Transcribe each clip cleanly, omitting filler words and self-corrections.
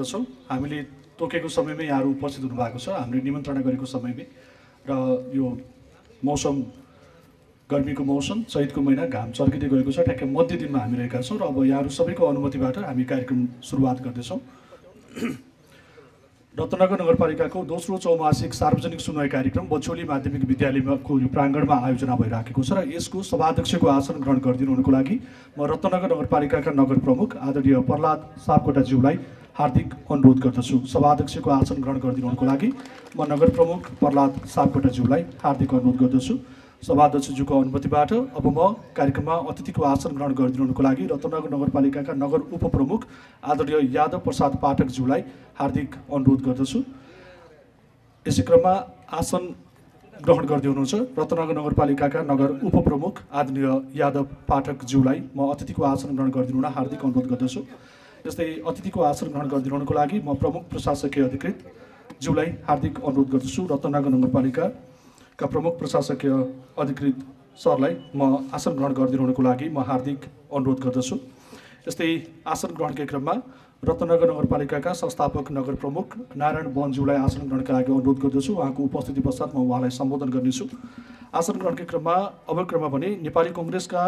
छौँ। हामीले तोकेको समयमै यहाँहरू उपस्थित हुनुभएको छ, हामीले निमन्त्रणा गरेको समयमै। र यो मौसम गर्मीको मौसम, चैतको महिना, घाम चर्किँदै गएको छ, ठ्याक्कै मध्य दिनमा हामी रहेका छौँ। र अब यहाँहरू सबैको अनुमतिबाट हामी कार्यक्रम सुरुवात गर्दैछौँ। रत्नगर नगरपालिकाको दोस्रो चौमासिक सार्वजनिक सुनवाई कार्यक्रम बछौली माध्यमिक विद्यालयको यो प्राङ्गणमा आयोजना भइराखेको छ। र यसको सभाध्यक्षको आसन ग्रहण गरिदिनुको लागि म रत्नगर नगरपालिकाका नगर प्रमुख आदरणीय प्रहलाद सापकोटाज्यूलाई हार्दिक अनुरोध गर्दछु। सभाध्यक्षको आसन ग्रहण गरिदिनुको लागि म नगर प्रमुख प्रहलाद सापकोटाज्यूलाई हार्दिक अनुरोध गर्दछु। सभाध्यक्षज्यूको अनुमतिबाट अब म कार्यक्रममा अतिथिको आसन ग्रहण गरिदिनुको लागि रत्नगर नगरपालिकाका नगर उपप्रमुख आदरणीय यादव प्रसाद पाठकज्यूलाई हार्दिक अनुरोध गर्दछु। यसै क्रममा आसन ग्रहण गर्दै हुनुहुन्छ रत्नगर नगरपालिकाका नगर उपप्रमुख आदरणीय यादव पाठकज्यूलाई म अतिथिको आसन ग्रहण गरिदिनुन हार्दिक अनुरोध गर्दछु। यस्तै अतिथिको आसन ग्रहण गरिदिनुको लागि म प्रमुख प्रशासकीय अधिकृत ज्यूलाई हार्दिक अनुरोध गर्दछु। रत्नगर नगरपालिकाका प्रमुख प्रशासकीय अधिकृत सरलाई म आसन ग्रहण गरिदिनुको लागि म हार्दिक अनुरोध गर्दछु। यस्तै आसन ग्रहणकै क्रममा रत्नगर नगरपालिकाका संस्थापक नगर प्रमुख नारायण वनज्यूलाई आसन ग्रहणका लागि अनुरोध गर्दछु। उहाँको उपस्थिति पश्चात म उहाँलाई सम्बोधन गर्नेछु। आसन ग्रहणकै क्रममा अब क्रममा भने नेपाली कङ्ग्रेसका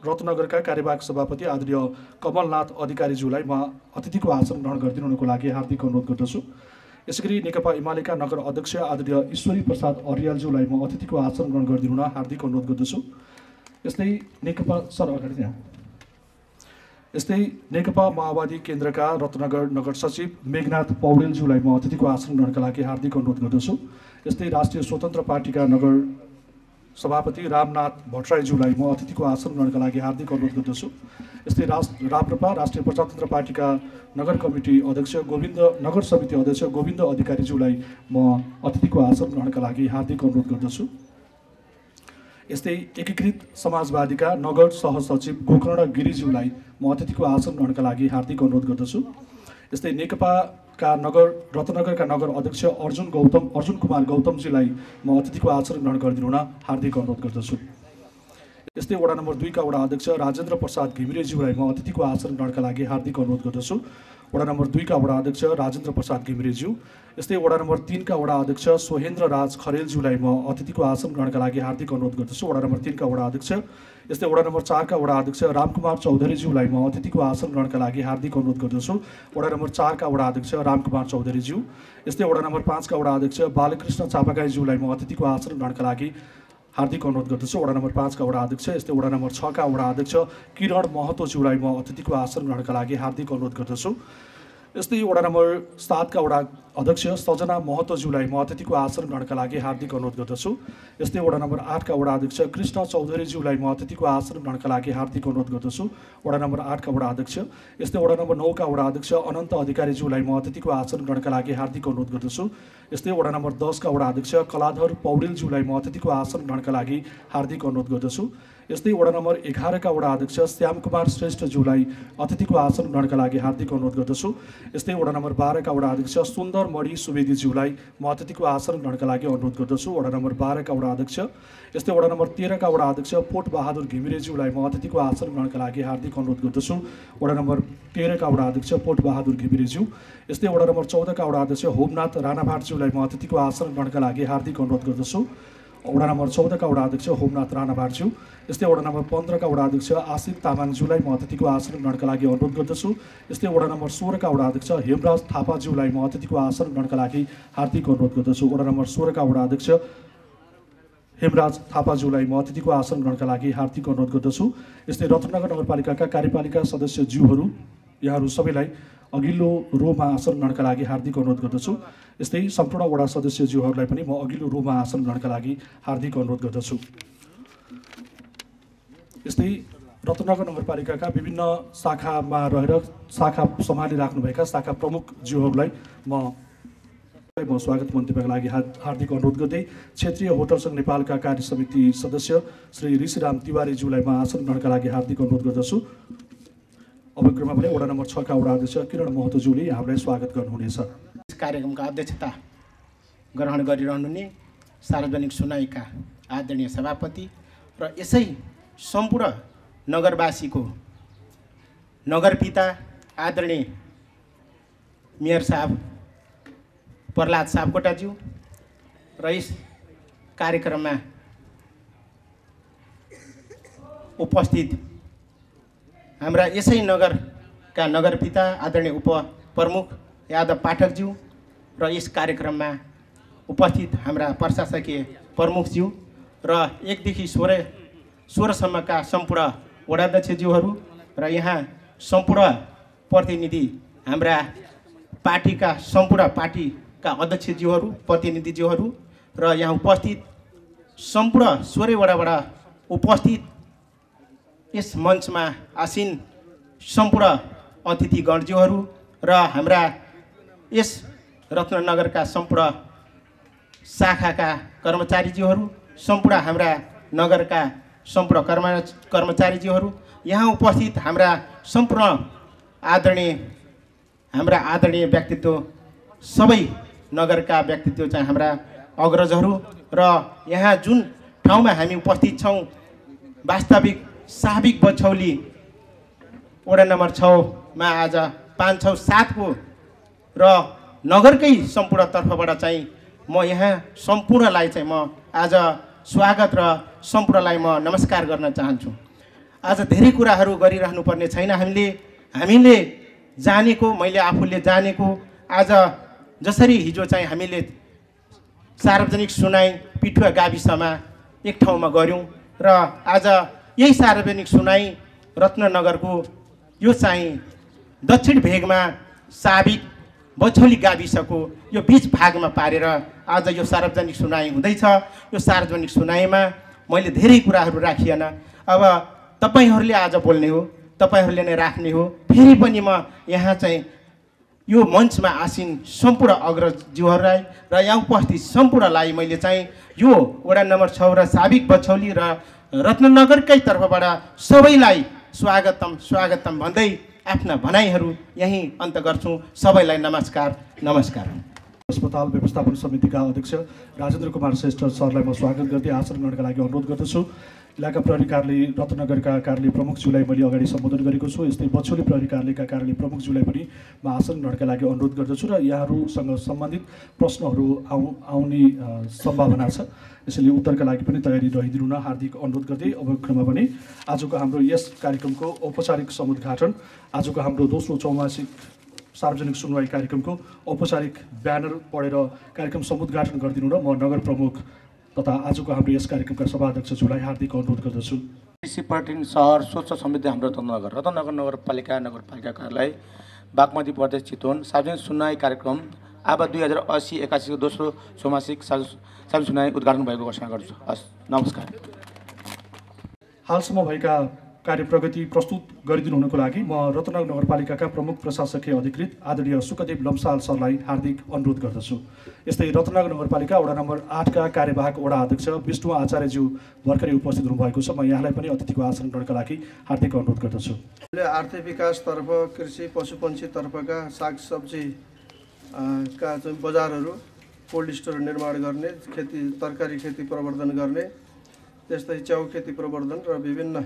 रत्नगरका कार्यवाहक सभापति आदरणीय कमलनाथ अधिकारीज्यूलाई म अतिथिको आसन ग्रहण गरिदिनुको लागि हार्दिक अनुरोध गर्दछु। यसैगरी नेकपा एमालेका नगर अध्यक्ष आदरणीय ईश्वरी प्रसाद अर्यालज्यूलाई म अतिथिको आसन ग्रहण गरिदिनुन हार्दिक अनुरोध गर्दछु। यस्तै नेकपा माओवादी केन्द्रका रत्नगर नगर सचिव मेघनाथ पौडेलज्यूलाई म अतिथिको आसन ग्रहणका लागि हार्दिक अनुरोध गर्दछु। यस्तै राष्ट्रिय स्वतन्त्र पार्टीका नगर सभापति रामनाथ भट्टराईज्यूलाई म अतिथिको आसन ग्रहणका लागि हार्दिक अनुरोध गर्दछु। यस्तै राप्रपा राष्ट्रिय प्रजातन्त्र पार्टीका नगर कमिटी अध्यक्ष नगर समिति अध्यक्ष गोविन्द अधिकारीज्यूलाई म अतिथिको आसन ग्रहणका लागि हार्दिक अनुरोध गर्दछु। यस्तै एकीकृत समाजवादीका नगर सहसचिव गोकर्ण गिरिज्यूलाई म अतिथिको आसन ग्रहणका लागि हार्दिक अनुरोध गर्दछु। यस्तै नेकपाका रत्नगरका नगर अध्यक्ष अर्जुन कुमार गौतमजीलाई म अतिथिको आसन ग्रहण गरिदिनुन हार्दिक अनुरोध गर्दछु। यस्तै वडा नम्बर 2 का वडा अध्यक्ष राजेन्द्र प्रसाद घिमिरेज्यूलाई म अतिथिको आसन ग्रहणका लागि हार्दिक अनुरोध गर्दछु। वडा नम्बर 2 का वडा अध्यक्ष राजेन्द्र प्रसाद घिमिरेज्यू। यस्तै वडा नम्बर 3 का वडा अध्यक्ष सोहेन्द्र राज खरेलज्यूलाई म अतिथिको आसन ग्रहणका लागि हार्दिक अनुरोध गर्दछु। वडा नम्बर 3 का वडा अध्यक्ष यस्तै वडा नम्बर 4 का वडा अध्यक्ष रामकुमार चौधरीज्यूलाई म अतिथिको आसन ग्रहणका लागि हार्दिक अनुरोध गर्दछु। वडा नम्बर 4 का वडा अध्यक्ष रामकुमार चौधरीज्यू। यस्तै वडा नम्बर 5 का वडा अध्यक्ष बालकृष्ण चापागाईज्यूलाई म अतिथिको आसन ग्रहणका लागि हार्दिक अनुरोध गर्दछु। वडा नम्बर 5 का वडा अध्यक्ष यस्तै वडा नम्बर 6 का वडा अध्यक्ष किरण महतोज्यूलाई म अतिथिको आसन ग्रहणका लागि हार्दिक अनुरोध गर्दछु। यस्तै वडा नम्बर 7 का वडा अध्यक्ष सजना महतोज्यूलाई म अतिथिको आसन ग्रहणका लागि हार्दिक अनुरोध गर्दछु। यस्तै वडा नम्बर 8 का वडा अध्यक्ष कृष्ण चौधरीज्यूलाई म अतिथिको आसन ग्रहणका लागि हार्दिक अनुरोध गर्दछु। वडा नम्बर 8 का वडा अध्यक्ष यस्तै वडा नम्बर 9 का वडा अध्यक्ष अनन्त अधिकारीज्यूलाई म अतिथिको आसन ग्रहणका लागि हार्दिक अनुरोध गर्दछु। यस्तै वडा नम्बर 10 का वडा अध्यक्ष कलाधर पौडेलज्यूलाई म अतिथिको आसन ग्रहणका लागि हार्दिक अनुरोध गर्दछु। यस्तै वडा नम्बर 11 का वडा अध्यक्ष श्यामकुमार श्रेष्ठज्यूलाई अतिथिको आसन ग्रहणका लागि हार्दिक अनुरोध गर्दछु। यस्तै वडा नम्बर 12 का वडा अध्यक्ष सुन्दर मणि सुवेदीज्यूलाई म अतिथिको आसन ग्रहणका लागि अनुरोध गर्दछु। वडा नम्बर 12 का वडा अध्यक्ष यस्तै वडा नम्बर 13 का वडा अध्यक्ष पोट बहादुर घिमिरेज्यूलाई म अतिथिको आसन ग्रहणका लागि हार्दिक अनुरोध गर्दछु। वडा नम्बर 13 का वडा अध्यक्ष पोट बहादुर घिमिरेज्यू। यस्तै वडा नम्बर 14 का वडा अध्यक्ष होमनाथ राणाभाटज्यूलाई म अतिथिको आसन ग्रहणका लागि हार्दिक अनुरोध गर्दछु। वडा नम्बर 14 का वडा अध्यक्ष होमनाथ राणाभाटज्यू। यस्तै वडा नम्बर 15 का वडा अध्यक्ष आसिफ तामाङज्यूलाई म अतिथिको आसन ग्रहणका लागि अनुरोध गर्दछु। यस्तै वडा नम्बर 16 का वडा अध्यक्ष हेमराज थापाज्यूलाई म अतिथिको आसन ग्रहणका लागि हार्दिक अनुरोध गर्दछु। वडा नम्बर 16 का वडा अध्यक्ष हेमराज थापाज्यूलाई म अतिथिको आसन ग्रहणका लागि हार्दिक अनुरोध गर्दछु। यस्तै रत्नगर नगरपालिकाका कार्यपालिका सदस्यज्यूहरू यहाँहरू सबैलाई अघिल्लो रोमा आसन ग्रहणका लागि हार्दिक अनुरोध गर्दछु। यस्तै सम्पूर्ण वडा सदस्यज्यूहरूलाई पनि म अघिल्लो रोमा आसन ग्रहणका लागि हार्दिक अनुरोध गर्दछु। यस्तै रत्नगर नगरपालिकाका विभिन्न शाखामा रहेर शाखा सम्हालिराख्नुभएका शाखा प्रमुखज्यूहरूलाई म स्वागत मन्तव्यका लागि हार्दिक अनुरोध गर्दै क्षेत्रीय होटल सङ्घ नेपालका कार्य समिति सदस्य श्री ऋषिराम तिवारीज्यूलाई म आसन ग्रहणका लागि हार्दिक अनुरोध गर्दछु। अब क्रममा भने वडा नम्बर 6 का वडा अध्यक्ष किरण महतोज्यूले यहाँलाई स्वागत गर्नुहुनेछ। कार्यक्रमका अध्यक्षता ग्रहण गरिरहनुहुने सार्वजनिक सुनवाईका आदरणीय सभापति र यसै सम्पूर्ण नगरवासीको नगरपिता आदरणीय मेयर साहब प्रहलाद सापकोटाज्यू र यस कार्यक्रममा उपस्थित हाम्रा यसै नगरका नगरपिता आदरणीय उपप्रमुख यादव पाठकज्यू र यस कार्यक्रममा उपस्थित हाम्रा प्रशासकीय प्रमुखज्यू र 1 देखि 16 सम्मका सम्पूर्ण वडाध्यक्षज्यूहरू र यहाँ सम्पूर्ण प्रतिनिधि हाम्रा पार्टीका सम्पूर्ण पार्टीका अध्यक्षज्यूहरू प्रतिनिधिज्यूहरू र यहाँ उपस्थित सम्पूर्ण 16 वडाबाट उपस्थित यस मञ्चमा आसीन सम्पूर्ण अतिथिगणज्यूहरू र हाम्रा यस रत्ननगरका सम्पूर्ण शाखाका कर्मचारीज्यूहरू सम्पूर्ण हाम्रा नगरका सम्पूर्ण कर्मचारीज्यूहरू यहाँ उपस्थित हाम्रा सम्पूर्ण आदरणीय व्यक्तित्व सबै नगरका व्यक्तित्व चाहिँ हाम्रा अग्रजहरू र यहाँ जुन ठाउँमा हामी उपस्थित छौँ वास्तविक साबिक बछौली वडा नम्बर 6 मा आज 567 को र नगरकै सम्पूर्ण तर्फबाट चाहिँ म यहाँ सम्पूर्णलाई चाहिँ म आज स्वागत र सम्पूर्णलाई म नमस्कार गर्न चाहन्छु। आज धेरै कुराहरू गरिरहनुपर्ने छैन। हामीले जानेको मैले आफूले जानेको आज जसरी हिजो चाहिँ हामीले सार्वजनिक सुनाइ पिठुवा गाविसमा एक ठाउँमा गऱ्यौँ र आज यही सार्वजनिक सुनाइ रत्ननगरको यो चाहिँ दक्षिण भेगमा साबिक बछौली गाविसको यो बीच भागमा पारेर आज यो सार्वजनिक सुनाइ हुँदैछ। यो सार्वजनिक सुनाइमा मैले धेरै कुराहरू राखिएन। अब तपाईहरूले आज बोल्ने हो, तपाईहरूले नै राख्ने हो। फेरि पनि म यहाँ चाहिँ यो मञ्चमा आसीन सम्पूर्ण अग्रजज्यूहरूलाई र यहाँ उपस्थित सम्पूर्णलाई मैले चाहिँ यो वडा नम्बर 6 र साबिक बछौली र रत्ननगरकै तर्फबाट सबैलाई स्वागतम भन्दै आफ्ना भनाइहरू यहीँ अन्त गर्छु। सबैलाई नमस्कार। अस्पताल व्यवस्थापन समितिका अध्यक्ष राजेन्द्र कुमार श्रेष्ठ सरलाई म स्वागत गर्दै आसन ग्रहणका लागि अनुरोध गर्दछु। इलाका प्रहरी कार्यालय रत्ननगरका कार्यालय प्रमुखज्यूलाई मैले अगाडि सम्बोधन गरेको छु। यस्तै बछौली प्रहरी कार्यालयका कार्यालय प्रमुखज्यूलाई पनि म आसन ग्रहणका लागि अनुरोध गर्दछु र यहाँहरूसँग सम्बन्धित प्रश्नहरू आउने सम्भावना छ। यसैले उत्तरका लागि पनि तयारी रहिदिनु न हार्दिक अनुरोध गर्दै अब क्रममा पनि आजको हाम्रो यस कार्यक्रमको औपचारिक समुद्घाटन, आजको हाम्रो दोस्रो चौमासिक सार्वजनिक सुनवाई कार्यक्रमको औपचारिक ब्यानर पढेर कार्यक्रम समुद्घाटन गरिदिनु र म नगर प्रमुख तथा आजको हाम्रो यस कार्यक्रमका सभाध्यक्षज्यूलाई हार्दिक अनुरोध गर्दछु। पर्यटन सहर स्वच्छ समृद्धि हाम्रो रत्ननगर नगरपालिका कार्यालय बागमती प्रदेश चितवन सार्वजनिक सुनवाई कार्यक्रम अब 2080-81 को दोस्रो चौमासिक सार्वजनिक सुनवाई उद्घाटन भएको घोषणा गर्छु। हस्, नमस्कार। हालसम्म भएका कार्य प्रगति प्रस्तुत गरिदिनु हुनको लागि म रत्नगर नगरपालिकाका प्रमुख प्रशासकीय अधिकृत आदरणीय सुखदेव लम्साल सरलाई हार्दिक अनुरोध गर्दछु। यस्तै रत्नगर नगरपालिका वडा नम्बर 8 का कार्यवाहक वडा अध्यक्ष विष्णु आचार्यज्यू भर्खरै उपस्थित हुनुभएको छ। म यहाँलाई पनि अतिथिको आसन ग्रहणका लागि हार्दिक अनुरोध गर्दछु। आर्थिक विकासतर्फ कृषि पशुपन्छीतर्फका सागसब्जी का चाहिँ बजारहरू कोल्ड स्टोर निर्माण गर्ने, तरकारी खेती प्रवर्धन गर्ने, त्यस्तै च्याउ खेती प्रवर्धन र विभिन्न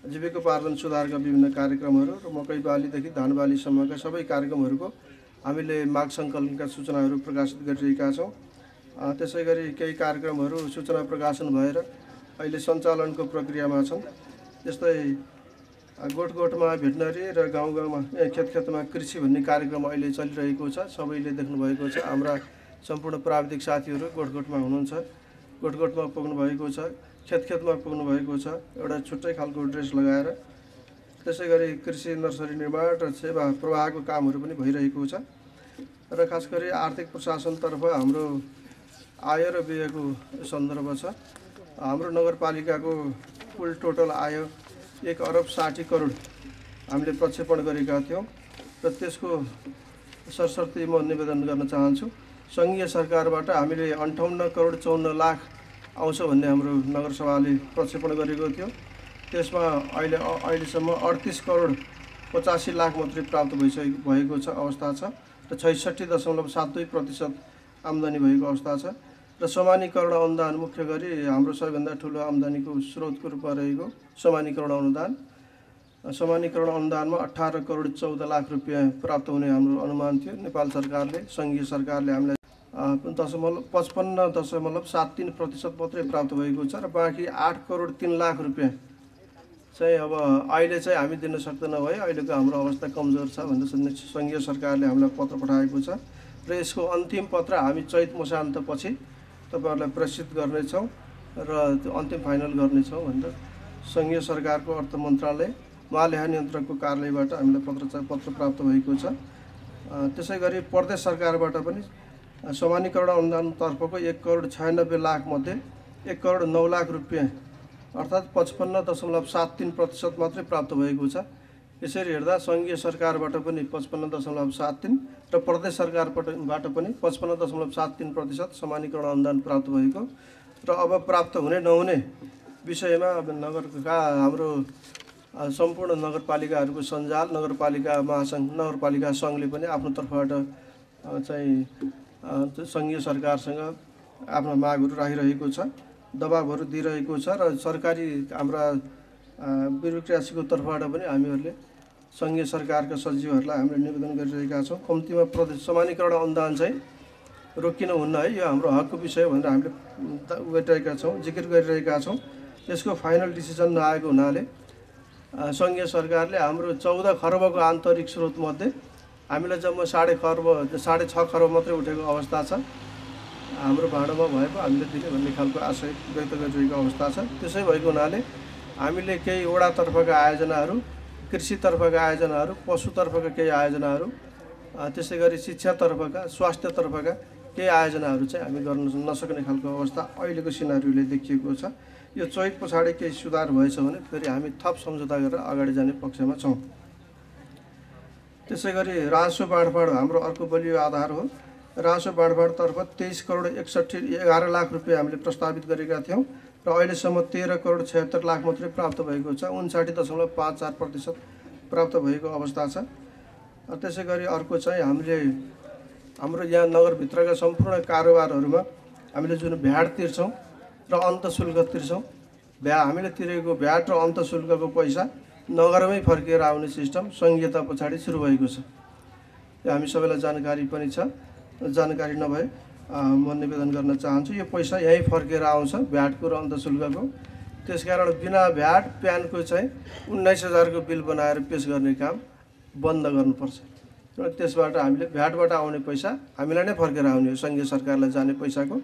जीविकोपार्जन सुधारका विभिन्न कार्यक्रमहरू र मकै बालीदेखि धान बालीसम्मका सबै कार्यक्रमहरूको हामीले माग सङ्कलनका सूचनाहरू प्रकाशित गरिरहेका छौँ। त्यसै गरी केही कार्यक्रमहरू सूचना प्रकाशन भएर अहिले सञ्चालनको प्रक्रियामा छन्। जस्तै गोठमा भेटनरी र गाउँमा खेतमा कृषि भन्ने कार्यक्रम अहिले चलिरहेको छ। सबैले देख्नुभएको छ। हाम्रा सम्पूर्ण प्राविधिक साथीहरू गोठमा हुनुहुन्छ, गोठमा पुग्नु भएको छ, खेतमा पुग्नु भएको छ, एउटा छुट्टै खालको ड्रेस लगाएर। त्यसै गरी कृषि नर्सरी निर्माण र सेवा प्रवाहको कामहरू पनि भइरहेको छ। र खास गरी आर्थिक प्रशासनतर्फ हाम्रो आय र व्ययको सन्दर्भ छ। हाम्रो नगरपालिकाको कुल टोटल आय 1 अरब 60 करोड हामीले प्रक्षेपण गरेका थियौँ र त्यसको सरसर्ती म निवेदन गर्न चाहन्छु। सङ्घीय सरकारबाट हामीले 58 करोड 54 लाख आउँछ भन्ने हाम्रो नगरसभाले प्रक्षेपण गरेको थियो। त्यसमा अहिलेसम्म 38 करोड 85 लाख मात्रै प्राप्त भएको छ अवस्था छ र 66.72% आम्दानी भएको अवस्था छ। र समानीकरण अनुदान मुख्य गरी हाम्रो सबैभन्दा ठुलो आम्दानीको स्रोतको रूपमा रहेको समानीकरण अनुदान समानीकरण अनुदानमा 18 करोड 14 लाख रुपियाँ प्राप्त हुने हाम्रो अनुमान थियो। नेपाल सरकारले, सङ्घीय सरकारले हामीलाई 55.73% मात्रै प्राप्त भएको छ र बाँकी 8 करोड 3 लाख रुपियाँ चाहिँ अब अहिले चाहिँ हामी दिन सक्दैन भयो, अहिलेको हाम्रो अवस्था कमजोर छ भनेर सङ्घीय सरकारले हामीलाई पत्र पठाएको छ र यसको अन्तिम पत्र हामी चैत मसान्तपछि तपाईँहरूलाई प्रेषित गर्नेछौँ र त्यो अन्तिम फाइनल गर्नेछौँ भनेर सङ्घीय सरकारको अर्थ मन्त्रालय महालेखा नियन्त्रकको कार्यालयबाट हामीलाई पत्र प्राप्त भएको छ। त्यसै गरी प्रदेश सरकारबाट पनि समानीकरण अनुदानतर्फको 1 करोड 96 लाख मध्ये 1 करोड 9 लाख रुपियाँ अर्थात् 55.73% मात्रै प्राप्त भएको छ। यसरी हेर्दा सङ्घीय सरकारबाट पनि 55.73 र प्रदेश सरकारबाट पनि 55.73% समानीकरण अनुदान प्राप्त भएको र अब प्राप्त हुने नहुने विषयमा अब नगरका हाम्रो सम्पूर्ण नगरपालिकाहरूको सञ्जाल, नगरपालिका महासङ्घ, नगरपालिका सङ्घले पनि आफ्नो तर्फबाट चाहिँ सङ्घीय सरकारसँग आफ्ना मागहरू राखिरहेको छ, दबाबहरू दिइरहेको छ र सरकारी हाम्रा ब्युरोक्रेसीको तर्फबाट पनि हामीहरूले सङ्घीय सरकारका सचिवहरूलाई हामीले निवेदन गरिरहेका छौँ। कम्तीमा प्रदेश समानीकरण अनुदान चाहिँ रोकिन हुन्न है, यो हाम्रो हकको विषय भनेर हामीले गरिरहेका छौँ, जिकिर गरिरहेका छौँ। यसको फाइनल डिसिजन नआएको हुनाले सङ्घीय सरकारले हाम्रो 14 खरबको आन्तरिक स्रोतमध्ये हामीलाई जम्मा 6.5 खरब मात्रै उठेको अवस्था छ। हाम्रो भाँडोमा भएको हामीले दिने भन्ने खालको आशय व्यक्त गरिरहेको अवस्था छ। त्यसै भएको हुनाले हामीले केही वडातर्फका आयोजनाहरू, कृषितर्फका आयोजनाहरू, पशुतर्फका केही आयोजनाहरू, त्यसै गरी शिक्षातर्फका, स्वास्थ्यतर्फका केही आयोजनाहरू चाहिँ हामी गर्न नसक्ने खालको अवस्था अहिलेको सिनारीले देखिएको छ। यो चैत पछाडि केही सुधार भएछ भने फेरि हामी थप सम्झौता गरेर अगाडि जाने पक्षमा छौँ। त्यसै गरी राजस्व बाँडफाँड हाम्रो अर्को बलियो आधार हो। राजस्व बाँडफाँडतर्फ 23 करोड 11 लाख रुपियाँ हामीले प्रस्तावित गरेका थियौँ र अहिलेसम्म 13 करोड 76 लाख मात्रै प्राप्त भएको छ। 59.54% प्राप्त भएको अवस्था छ। त्यसै गरी अर्को चाहिँ हामीले हाम्रो यहाँ नगरभित्रका सम्पूर्ण कारोबारहरूमा हामीले जुन भ्याट तिर्छौँ र अन्त शुल्क तिर्छौँ, हामीले तिरेको भ्याट र अन्त शुल्कको पैसा नगरमै फर्किएर आउने सिस्टम सङ्घीयता पछाडि सुरु भएको छ। यो हामी सबैलाई जानकारी पनि छ। जानकारी नभए म निवेदन गर्न चाहन्छु, यो पैसा यहीँ फर्केर आउँछ भ्याटको र अन्त शुल्कको। त्यसकारण बिना भ्याट प्यानको चाहिँ 19,000 को बिल बनाएर पेस गर्ने काम बन्द गर्नुपर्छ र त्यसबाट हामीले भ्याटबाट आउने पैसा हामीलाई नै फर्केर आउने हो। सङ्घीय सरकारलाई जाने पैसाको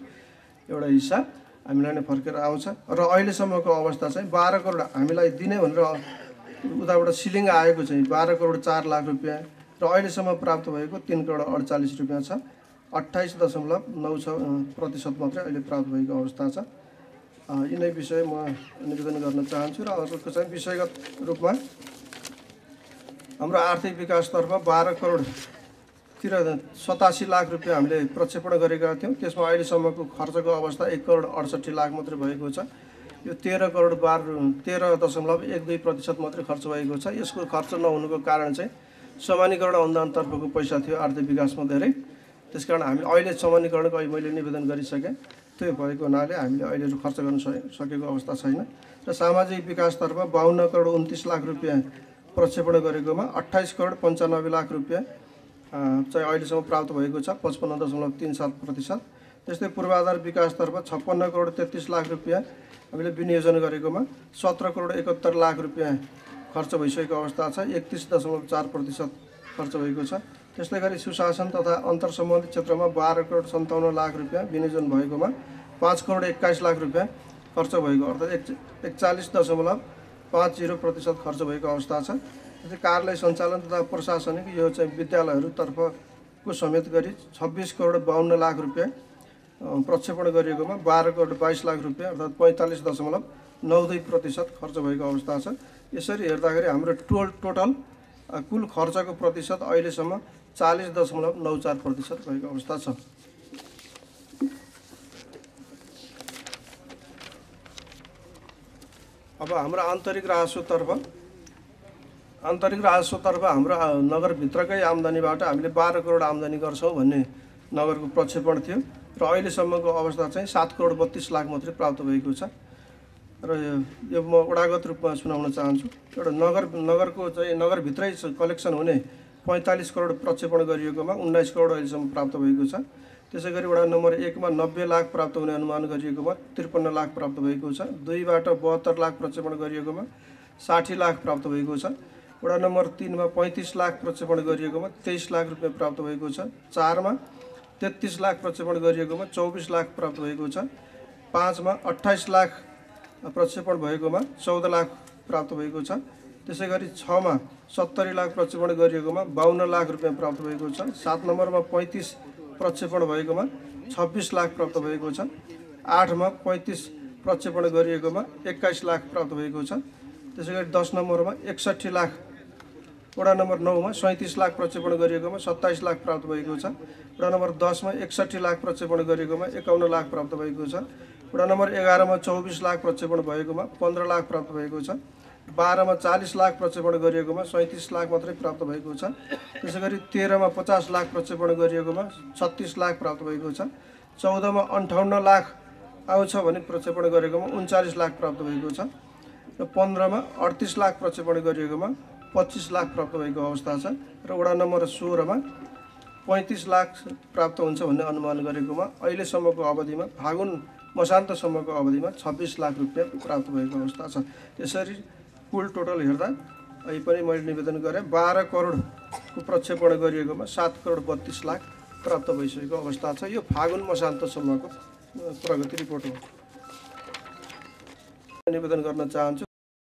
एउटा हिस्सा हामीलाई नै फर्केर आउँछ र अहिलेसम्मको अवस्था चाहिँ 12 करोड हामीलाई दिने भनेर उताबाट सिलिङ आएको चाहिँ 12 करोड 4 लाख रुपियाँ र अहिलेसम्म प्राप्त भएको 3 करोड 48 रुपियाँ छ। 28.96% मात्रै अहिले प्राप्त भएको अवस्था छ। यिनै विषय म निवेदन गर्न चाहन्छु र अर्को चाहिँ विषयगत रूपमा हाम्रो आर्थिक विकासतर्फ 12 करोड 87 लाख रुपियाँ हामीले प्रक्षेपण गरेका थियौँ। त्यसमा अहिलेसम्मको खर्चको अवस्था 1 करोड 68 लाख मात्रै भएको छ। यो 13.12% मात्रै खर्च भएको छ। यसको खर्च नहुनुको कारण चाहिँ समानीकरण अनुदानतर्फको पैसा थियो आर्थिक विकासमा धेरै। त्यसकारण हामी अहिले समानीकरणको मैले निवेदन गरिसकेँ, त्यो भएको हुनाले हामीले अहिले खर्च गर्न सकेको अवस्था छैन। र सामाजिक विकासतर्फ 52 करोड 29 लाख रुपियाँ प्रक्षेपण गरेकोमा 28 करोड 95 लाख रुपियाँ चाहिँ अहिलेसम्म प्राप्त भएको छ, 55.37%। त्यस्तै पूर्वाधार विकासतर्फ 56 करोड 33 लाख रुपियाँ हामीले विनियोजन गरेकोमा 17 करोड 71 लाख रुपियाँ खर्च भइसकेको अवस्था छ, 31.4% खर्च भएको छ। त्यस्तै गरी सुशासन तथा अन्तर्सम्बन्धित क्षेत्रमा 12 करोड 57 लाख रुपियाँ विनियोजन भएकोमा 5 करोड 21 लाख रुपियाँ खर्च भएको, अर्थात् 41.50% खर्च भएको अवस्था छ। त्यस्तै कार्यालय सञ्चालन तथा प्रशासनिक यो चाहिँ विद्यालयहरूतर्फको समेत गरी 26 करोड 52 लाख रुपियाँ प्रक्षेपण गरिएकोमा 12 करोड 22 लाख रुपियाँ अर्थात् 45.92% खर्च भएको अवस्था छ। यसरी हेर्दाखेरि हाम्रो टोटल कुल खर्चको प्रतिशत अहिलेसम्म 40.94% भएको अवस्था छ। अब हाम्रो आन्तरिक राजस्वतर्फ हाम्रो नगरभित्रकै आम्दानीबाट हामीले 12 करोड आम्दानी गर्छौँ भन्ने नगरको प्रक्षेपण थियो र अहिलेसम्मको अवस्था चाहिँ 7 करोड 32 लाख मात्रै प्राप्त भएको छ। र यो म वडागत रूपमा सुनाउन चाहन्छु। एउटा नगरको चाहिँ नगरभित्रै कलेक्सन हुने 45 करोड प्रक्षेपण गरिएकोमा 19 करोड अहिलेसम्म प्राप्त भएको छ। त्यसै गरी वडा नम्बर 1 मा 90 लाख प्राप्त हुने अनुमान गरिएकोमा 53 लाख प्राप्त भएको छ। 2 बाट 72 लाख प्रक्षेपण गरिएकोमा 60 लाख प्राप्त भएको छ। वडा नम्बर 3 मा 35 लाख प्रक्षेपण गरिएकोमा 23 लाख रुपियाँ प्राप्त भएको छ। 4 मा 33 लाख प्रक्षेपण गरिएकोमा 24 लाख प्राप्त भएको छ। 5 मा 28 लाख प्रक्षेपण भएकोमा 14 लाख प्राप्त भएको छ। त्यसै गरी 6 मा 70 लाख प्रक्षेपण गरिएकोमा 52 लाख रुपियाँ प्राप्त भएको छ। 7 नम्बरमा 35 प्रक्षेपण भएकोमा 26 लाख प्राप्त भएको छ। 8 मा 35 प्रक्षेपण गरिएकोमा 21 लाख प्राप्त भएको छ। त्यसै गरी 10 नम्बरमा 61 लाख, वडा नम्बर 9 मा 37 लाख प्रक्षेपण गरिएकोमा 27 लाख प्राप्त भएको छ। वडा नम्बर 10 मा 61 लाख प्रक्षेपण गरिएकोमा 51 लाख प्राप्त भएको छ। वडा नम्बर 11 मा 24 लाख प्रक्षेपण भएकोमा 15 लाख प्राप्त भएको छ। 12 मा 40 लाख प्रक्षेपण गरिएकोमा 37 लाख मात्रै प्राप्त भएको छ। त्यसै गरी 13 मा 50 लाख प्रक्षेपण गरिएकोमा 36 लाख प्राप्त भएको छ। 14 मा 58 लाख आउँछ भने प्रक्षेपण गरेकोमा 39 लाख प्राप्त भएको छ। र 15 मा 38 लाख प्रक्षेपण गरिएकोमा 25 लाख प्राप्त भएको अवस्था छ। र वडा नम्बर 16 मा 35 लाख प्राप्त हुन्छ भन्ने अनुमान गरेकोमा अहिलेसम्मको अवधिमा फागुन मसान्तसम्मको अवधिमा 26 लाख रुपियाँ प्राप्त भएको अवस्था छ। यसरी कुल टोटल हेर्दा अहिले पनि मैले निवेदन गरेँ 12 करोडको प्रक्षेपण गरिएकोमा 7 करोड 32 लाख प्राप्त भइसकेको अवस्था छ। यो फागुन मसान्तसम्मको प्रगति रिपोर्ट हो। निवेदन गर्न चाहन्छु।